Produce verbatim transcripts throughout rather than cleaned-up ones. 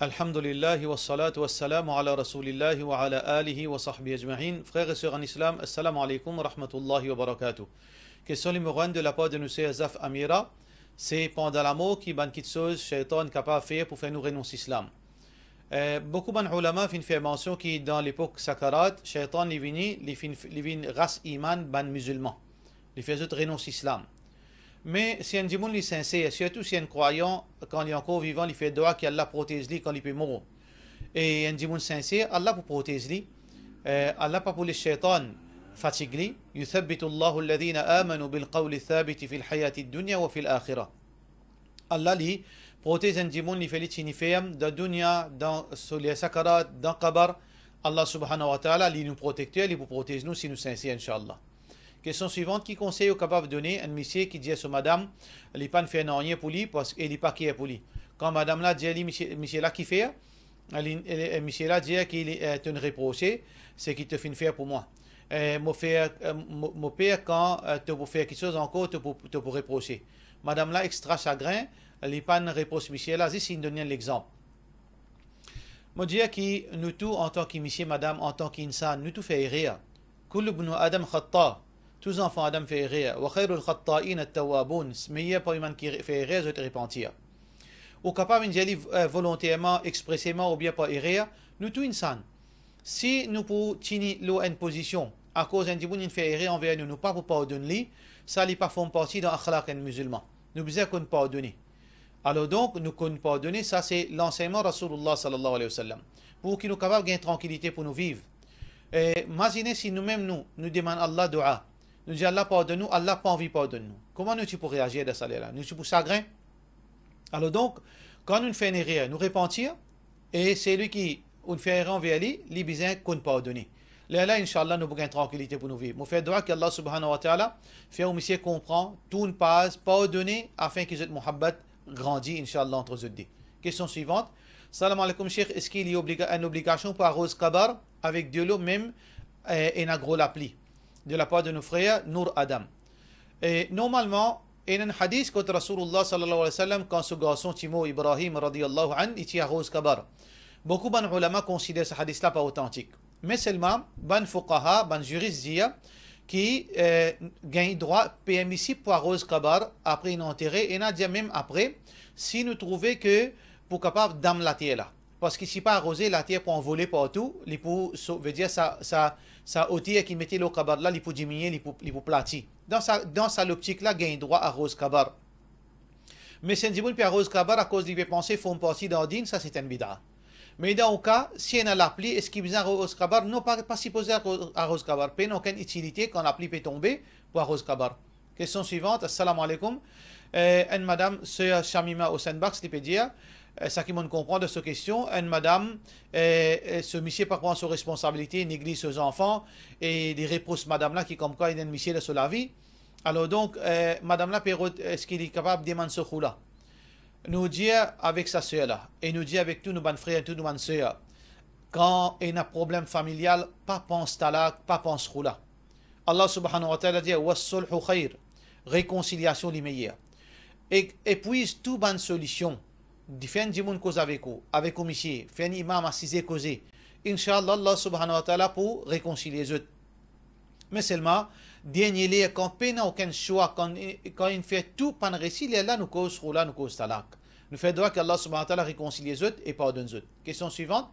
Alhamdulillah, wassalatu wassalamu ala Rasoulillah wa ala alihi wa sahbihi ajmain. Frer e ser an Islam, assalamu alaikum wa rahmatullahi wa barakatuh. Kestion nimero enn de lapar de nou ser Zaf Amira, se pandan lamor ki bann kiksoz Shaytan kapav fer pou fer nou renons Islam. Eh, boukou bann oulama finn fer mansion ki dan lepok sakarat, Shaytan li vini, li finn, li vinn ras iman bann mizilman. Li fer zot renons Islam. Me si enn dimoun li sinser, sirtou si enn krwayan, kan li ankor vivan, li fer dwa ki Allah protez li kan li pe mor. E enn dimoun sinser, Allah pou protez li. Eh, Allah pa pou les Shaytan fatig li. Yuthabbitu Allahu alladhina amanu bil qawli thabiti fil hayati dunya wa fil akhirah. Allah li protez enn dimoun, li fer li tini ferm dan dunya, dan so ler sakarat, dan kabar. Allah subhanahu wa ta'ala, li nou protekter, li pou protez nou si nou sinser, inshallah. Kestion swivant, ki konsey ou kapav done enn misie ki dir so madam li pa'nn fer nanye pou li, parski, e li pa ker pou li? Kan madam la dir li, misie, misie la kifer? Li, e, e, misie la dir ki li, eh, to'nn reprose seki to finn fer pou mwa. Eh, mo fer, eh, mo, mo per kan, eh, to pou fer kiksoz ankor, to pou, to pou reprose. Madam la extra sagrin, li pa'nn repros misie la, zis inn donn enn lexanp. Mo dir ki nou tou, antan ki misie, madam, antan ki insan, nou tou fer erer. Kullu bnu Adam khata, tou zanfan Adam fer erer. Wa khayrul khatta'in at-tawwabun, meyer parmi bann ki re-, fer erer, zot repantir. Ou kapav inn dir li, eh, volonterman, expreseman oubien par erer, nou tou insan. Si nou pou tini lor enn pozision, akoz enn dimoun inn fer erer anver nou, nou pa pou pardonn li, sa li pa form parti dan akhlaq enn mizilman. Nou bizin konn pardone. Alor donk, nou konn pardone, sa se lansegnman Rasoulillah sallallahu alayhi wa sallam. Pou ki nou kapav gagn trankilite pou nou viv. E, mazine si noumem nou, nou demann Allah dua. Nou dir Allah pardonn nou, Allah pa anvi pardonn nou. Kouma nou ti pou reazir dan sa ler la? Nou ti pou sagrin? Alor donk, kan nou fer enn erer, nou repantir, e selwi ki ou'nn fer erer anver li, li bizin konn pardone. Lerla, inshallah, nou pou gagn trankilite pou nou viv. Mo fer dwa ki Allah subhanahu wa ta'ala fer ou misie konpran, tourn paz, pardone, afin ki zot muhabbat grandi, inshallah, ant zot de. Kestion swivant. Salam alaikum, Sheikh. Eski li obliga-, enn obligasion pou aroz kabar avek delo mem, eh, ena gro lapli? De lapar de nou frer Nour Adam. E normalman, ena enn hadis kot Rasoulillah sallallahu alayhi wa sallam, kan so garson ti mor Ibrahim radiyallahu anhu, li ti aroz kabar. Boukou bann oulama konsider sa hadis la pa otantik. Me selman, bann fuqaha, bann ziris dir ki, eh, gagn drwa, permisib pou aroz kabar apre inn antere, ena dir mem apre, si nou trouve ke pou kapav dam later la. Parski si pa aroze, later pou anvole partou, li pou so-, vedir sa, sa, sa oter ki mete lor kabar la, li pou diminie, li pou, li pou plati. Dan sa, dan sa loptik la, gagn drwa aroz kabar. Me si enn dimoun pe aroz kabar akoz li pe panse form parti dan din, sa se enn bida. Me dan ou ka, si ena lapli, eski bizin aroz kabar? Non, pa, pa sipoze aroz, aroz kabar. Pena okenn itilite kan lapli pe tonbe pou aroz kabar. Kestion swivant. Assalamu alaikum. Eh, enn madam, ser Shamima Hossenbach, li pe dir, eh, sa ki mo'nn konpran de so kestion, enn madam, eh, eh, so misie pa pran so responsabilite, negliz so zanfan, e li repros madam la ki komkwa ena enn misie dan so lavi. Alor donk, eh, madam la pe rod-, eski li kapav demann so khoula? Nou dir avek sa ser la, e nou dir avek tou nou bann frer, tou nou bann ser, kan ena problem familial, pa pans talak, pa pans khoula. Allah subhanahu wa ta'ala dir, "Wassulhu khayr", rekonsiliasion li meyer. E, epwiz tou bann solision, fer enn dimoun koz avek ou, avek ou misie, fer enn imam asize koze. Inshallah, Allah subhanahu wa ta'ala pou rekonsilie zot. Me selman, dernie ler, kan pena okenn swa, kan, kan inn fer tou pa'nn resi, lerla nou koz khoula, nou koz talak. Nou fer dwa ki Allah subhanahu wa ta'ala rekonsilie zot e pardonn zot. Kestion swivant.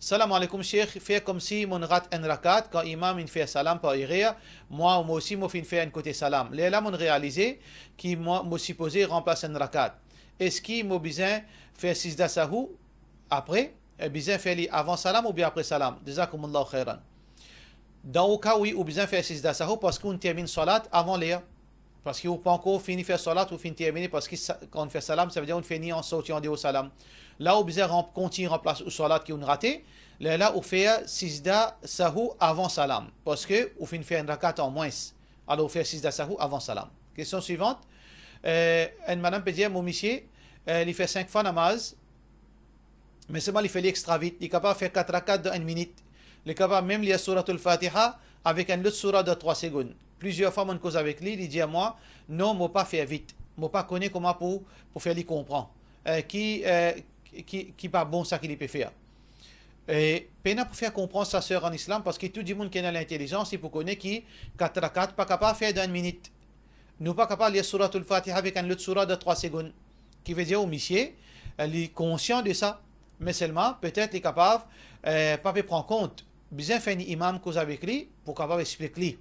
Salam alaikum, Sheikh. Fer komsi mo'nn rat enn rakat kan imam inn fer salam par erer, mwa, mwa osi mo finn fer enn kote salam. Lerla mo'nn realize ki mwa, mo sipoze ranplas enn rakat. Eski mo bizin fer sijda sahou apre? Eh, bizin fer li avan salam oubien apre salam? Jazakumullahu khairan. Dan ou ka, wi, ou bizin fer sijda sahou parski ou'nn terminn swalat avan ler. Parski ou pankor fini fer swalat, ou finn termine, parski sa, kan ou fer salam, savedir ou fini an sorti andeor salam. La ou bizin ranp-, kontign ranplas ou swalat ki ou'nn rate, lerla ou fer sijda sahou avan salam, parski ou finn fer enn rakat an mwins. Alor ou fer sijda sahou avan salam. Kestion swivant. Eh, enn madam pe dir, mo misie, eh, li fer sink fwa namaz, me selman li fer li extra vit, li kapav fer kat rakat dan enn minit. Li kapav mem lir Souratul Fatiha avek enn lot soura dan trwa segonn. Plizier fwa mo'nn koz avek li, li dir mwa, "Non, mo pa fer vit. Mo pa kone kouma pou, pou fer li konpran." Eh, ki, eh, ki, ki pa bon sa ki li pe fer. E pena pou fer konpran sa ser an islam, parski tou dimoun ki ena lintelizans, li pou kone ki kat rakat pa kapav fer dan enn minit. Nou pa kapav lir Souratul Fatiha avek enn lot soura dan trwa segonn. Ki vedir ou misie, eh, li konsian de sa, me selman, petet li kapav, eh, pa pe pran kont. Bizin fer enn imam koz avek li pou kapav explik li.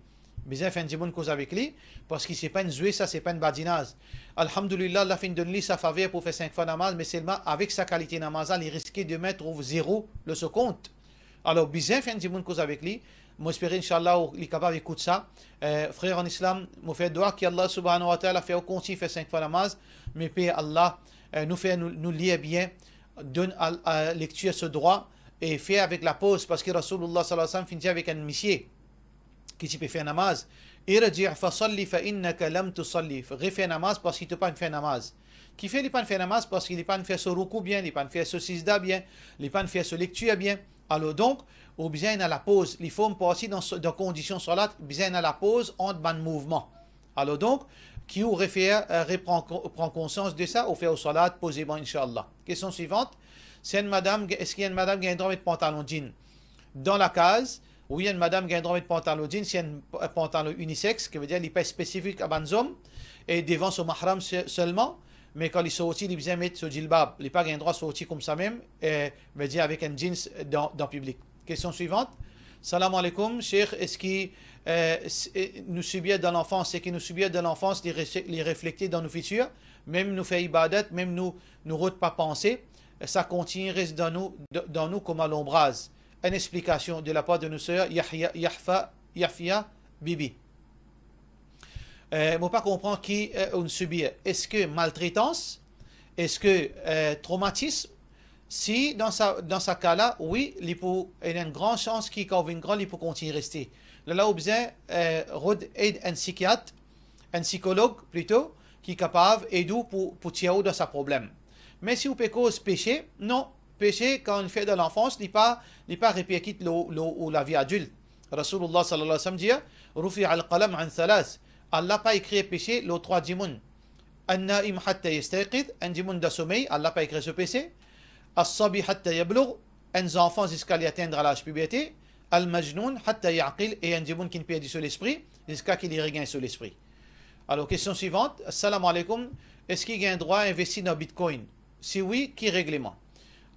Bizin fer enn dimoun koz avek li, parski se pa enn zwe sa, se pa enn badinaz. Alhamdulillah, Allah finn donn li sa faver pou fer sink fwa namaz, me selman avek sa kalite namaz la, li riske demin trouv zero lor so kont. Alor, bizin fer enn dimoun koz avek li. Mo espere, inshallah, ou, li kapav ekout sa. Eh, frer an islam, mo fer dwa ki Allah subhanahu wa ta'ala fer ou kontign fer sink fwa namaz, me pe Allah, eh, nou fer nou, nou lir bien, donn al-, a, lektir so drwa, e fer avek lapoz, parski Rasoulullah sallallahu alayhi wa sallam finn dir avek enn misie ki ti pe fer namaz, "Irji' fasalli fa innaka lam tusalli." Refer namaz parski to pa'nn fer namaz. Kifer li pa'nn fer namaz? Parski li pa'nn fer so roukou bien, li pa'nn fer so sizda bien, li pa'nn fer so lektir bien. Alor donk, ou bizin ena lapoz, li form parti dan so, dan kondision salat, bizin ena lapoz ant bann mouvman. Alor donk, ki ou refer, eh, repran ko-, pran konsians de sa, ou fer ou salat pozeman, inshallah. Kestion swivant, si enn madam, eski enn madam gagn drwa met pantalon jean dan lakaz? Wi, enn madam gagn drwa met pantalon jean, si enn p-, pantalon unisex, ki vedir li pa spesifik a bann zom, e devan so mahram se-, selman, me kan li sorti, li bizin met so jilbab, li pa gagn drwa sorti koumsa mem, eh, vedir avek enn jeans dan, dan piblik. Kestion swivant. Salam aleykoum, Sheikh, eski, eh, s-, eh, nou sibir dan lanfans, seki nou sibir dan lanfans, li rese-, li reflekte dan nou fitir, mem nou fer ibadat, mem nou, nou rod pa panse, sa kontign res dan nou, d-, dan nou kouma lonbraz? Enn explikasion de lapar de nou ser Yahya, Yahfa, Yafia Bibi. Eh, mo pa konpran ki, eh, ou'nn sibir. Eski maltretans? Eski, eh, tromatism? Si dan sa, dan sa ka la, wi, li pou, ena enn gran sans ki kan ou vinn gran, li pou kontign reste. Lerla ou bizin, eh, rod ed enn sikiat, enn sikolog plito, ki kapav ed ou pou, pou tir ou dan sa problem. Me si ou pe koz pese, non, pese kan ou fer dan lanfans, li pa, li pa reperkit lor, lor ou lavi adilt. Rasoulullah sallallahu alayhi wa sallam dir, "Rufi'al qalam an thalath." Allah pa ekrir pese lor trwa dimoun. An-naim hatta yastayqiz, enn dimoun dan somey, Allah pa ekrir so pese. As-sabi hatta yablugh, enn zanfan ziska li atenn laz piberte. Al-majnoun hatta ya'qil, e enn dimoun ki'nn perdi so lespri, ziska ki li regagn so lespri. Alor, kestion swivant, Assalamu alaikum, eski gagn drwa investi dan Bitcoin? Si wi, ki regleman?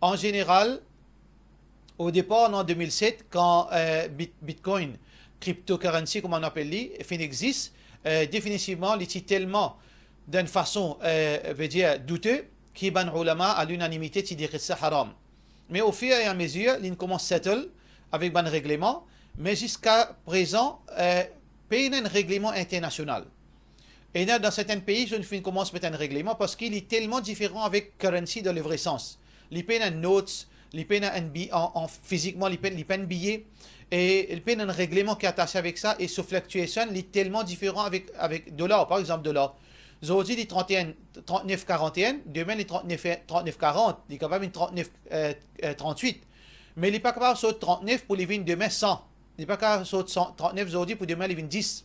An zeneral, o depar, an de mil set, kan, eh, Bit-, Bitcoin, cryptocurrency, kouma nou apel li, finn exist, eh, definitivman, li ti telman, dan enn fason, eh, vedir, doute, ki bann oulama, a linanimite, ti dekret sa haram. Me o fir e a mezir, li'nn koumans settle avek bann regleman, me ziska prezan, eh, pena enn regleman internasional. Ena dan sertin pei, zot finn koumans met enn regleman, parski li telman diferan avek currency dan le vre sans. Li pena enn notes, li pena enn bi-, an, an, fizikman, li pe-, li pena enn biye, e li pena enn regleman ki atase avek sa, e so fluctuation, li telman diferan avek, avek dolar, par exanp, dolar. Zordi, li trant e enn, trant-nef karant e enn, demin, li trant-nef, trant-nef karant, li kapav vinn trant-nef, eh, eh, trant-wit. Me li pa kapav sort trant-nef pou li vinn demin san. Li pa kapav sort san, trant-nef zordi pou demin li vinn dis.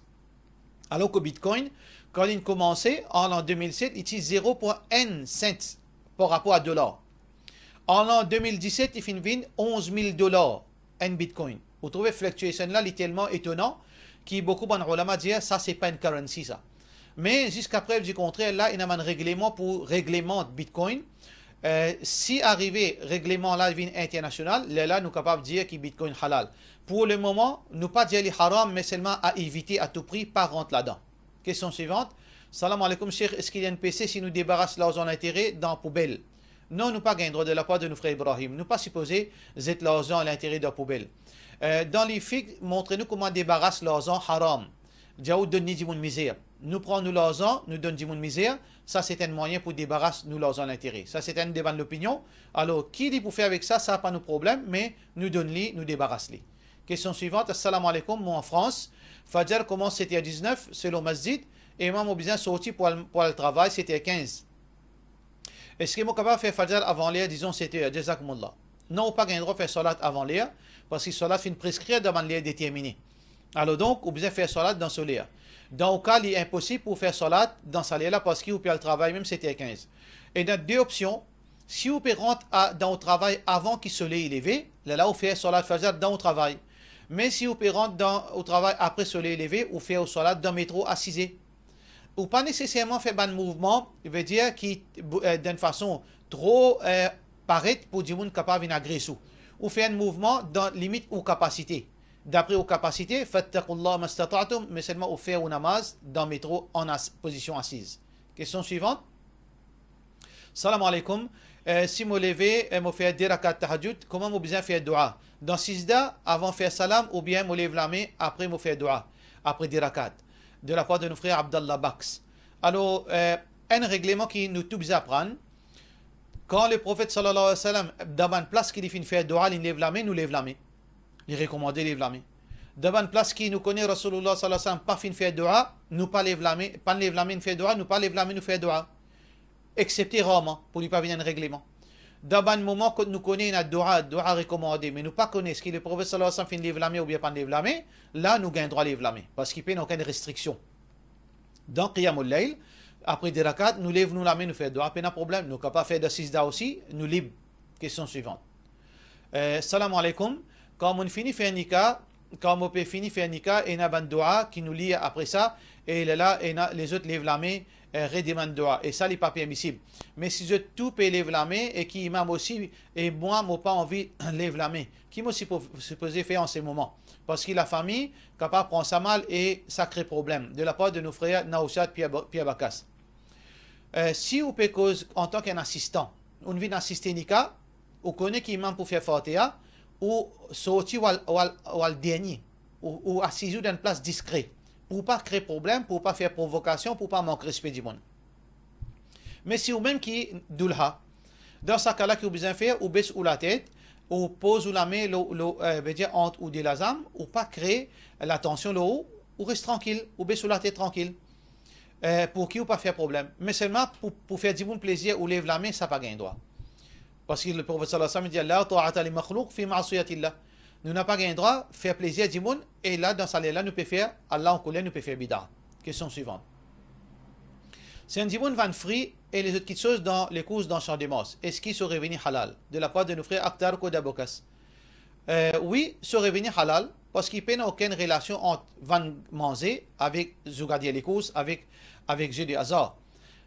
Alor ki Bitcoin, kan li'nn koumanse, an, an de mil set, li ti zero pwin enn sent par rapor a dolar. An, an de mil diset, li finn vinn onz mil dolar enn Bitcoin. Ou trouve fluctuation la, li telman etonan ki boukou bann oulama dir, sa, se pa enn currency, sa. Me ziska prev di kontrer, la, ena bann regleman pou reglemant Bitcoin. Eh, si arive regleman la vinn internasional, lerla nou kapav dir ki Bitcoin halal. Pou le moman, nou pa dir li haram, me selman a evite a tou pri, pa rant ladan. Kestion swivant. Salam alaikum, Sheikh, eski li enn pese si nou debaras larzan lintere dan poubel? Non, nou pa gagn drwa de lapar de nou frer Ibrahim. Nou pa sipoze zet larzan lintere dan poubel. Eh, dan liv fiqh, montre nou kouma debaras larzan haram. Dir ou donn li dimoun mizer. Nou pran nou larzan, nou donn dimoun mizer, sa se enn mwayin pou debaras nou larzan lintere. Sa se enn de bann lopinion. Alor, ki li pou fer avek sa, sa pa nou problem, me nou donn li, nou debaras li. Kestion swivant. Assalamu alaikum, mo an Frans. Fajr koumans set er diznef, selon masjid, e mwa mo bizin sorti pou al, pou al travay set er kinz. Eski mo kapav fer Fajr avan ler, dizon set er? Jazakumullah. Non, ou pa gagn drwa fer salat avan ler, parski salat finn preskrir dan bann ler determine. Alor donk, ou bizin fer salat dan so ler. Dan ou ka, li inposib pou fer salat dan sa ler la, parski ou pe al travay mem set er kinz. Ena de opsion, Si ou pe rant a, dan ou travay avan ki soley leve, lerla ou fer swalat fajr dan ou travay. Me si ou pe rant dan ou travay apre soley leve, ou fer ou swalat dan metro asize. Ou pa neseserman fer bann mouvman, vedir ki, eh, dan enn fason tro, eh, paret pou dimoun kapav vinn agres ou. Ou fer enn mouvman dan limit ou kapasite. Dapre ou kapasite, fattaqullah mastata'tum, me selman ou fer ou namaz dan metro an as-, pozision asiz. Kestion swivant. Salam alaikum. Eh, si mo leve, eh, mo fer de rakat tahajjud, kouma mo bizin fer doua? Dan sizda, avan fer salam, oubien mo lev lame, apre mo fer doua, apre de rakat? De lapar de nou frer Abdallah Bax. Alor, eh, enn regleman ki nou tou bizin aprann, kan Leprofet sallallahu alayhi wa sallam, dan bann plas ki li finn fer doua, li lev lame, nou lev lame. Li rekomande lev lame. Dan bann plas ki nou kone Rasoulullah sallallahu alayhi wa sallam pa finn fer doua, nou pa lev lame, pa lev lame, nou fer doua, nou pa lev lame, nou fer doua. Eksepte rarman, pou li pa vinn enn regleman. Dan bann moman kot nou kone ena doua, doua rekomande, me nou pa kone eski Leprofet sallallahu alayhi wa sallam finn lev lame oubien pa lev lame, la nou gagn drwa lev lame, parski pena okenn restriksion. Dan Qiyamul Layl, apre de rakat, nou lev nou lame, nou fer doua, pena problem, nou kapav fer dan sizda osi, nou lib. Kestion swivant. Eh, salam alaikum. Kan mo'nn fini fer nika, kan mo pe fini fer nika, ena bann doua ki nou lir apre sa, e lerla ena lezot lev lame, eh, redemann doua, e sa li pa permisib. Me si zot tou pe lev lame e ki imam osi, e mwa mo pa anvi lev lame, ki mo sipo-, sipoze fer an se moman? Parski lafami kapav pran sa mal e sa kre problem. De lapar de nou frer Naoushad Pierre Ba-, Pierre Bakas. Eh, si ou pe koz antan ki enn asistan, ou'nn vinn asiste nika, ou kone ki imam pou fer Fatiha, ou sorti, ou al, ou al, ou al dernie, ou, ou asiz ou dan enn plas diskre, pou pa kre problem, pou pa fer provokasion, pou pa mank respe dimoun. Me si ou mem ki doulha, dan sa ka la ki ou bizin fer, ou bes ou latet, ou poz ou lame lor, lor, eh, vedir ant ou de lazam, ou pa kre latansion lor ou, ou res trankil, ou bes ou latet trankil. Eh, pou ki ou pa fer problem. Me selman pou, pou fer dimoun plezir, ou lev lame, sa pa gagn drwa. Parski Leprofet sallallahu alayhi wa sallam dir, "La ta'ata li makhlouq fi ma'siyatillah." Nou napa gagn drwa fer plezir dimoun, e la, dan sa ler la, nou pe fer Allah ankoler, nou pe fer bida. Kestion swivant. Si enn dimoun vann fri e lezot kitsoz dan lekours dan Champ de Mars, eski so reveni halal? De lapar de nou frer Akhtar Koda Bokas. Eh, wi, so reveni halal, parski pena okenn relasion ant vann manze avek zougader lekours, avek, avek ze de azar.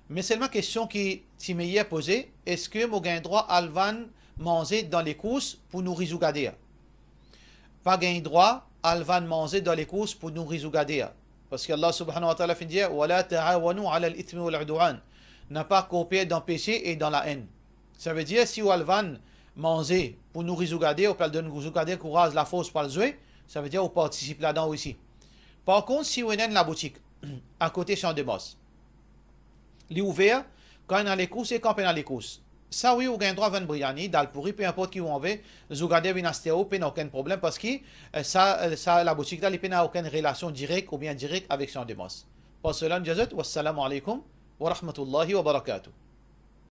Me selman kestion ki ti meyer poze, eski mo gagn drwa al vann manze dan lekours pou nouri zougader? Pa gagn drwa al vann manze dan lekours pou nouri zougader. Parski Allah subhanahu wa ta'ala finn dir, "Wa la ta'awanu ala al-ithmi wal udwan." Napa korper dan pese e dan laenn. Savedir, si ou al vann manze pou nouri zougader, ou pe al donn zougader kouraz, lafors pou al zwe, savedir ou partisip ladan osi. Par kont, si ou ena enn laboutik akote Champ de Mars, li ouver kan ena lekours e kan pena lekours, sa wi, ou gagn drwa vann briani, dal pouri, pe inport ki ou anvi, zougader vinn aste ou, pena okenn problem, parski, eh, sa, eh, sa laboutik la, li pena okenn relasion direk oubien indirek avek Champ de Mars. Par sela, nou dir zot, wassalamu alaikum wa rahmatullahi wa barakatuh.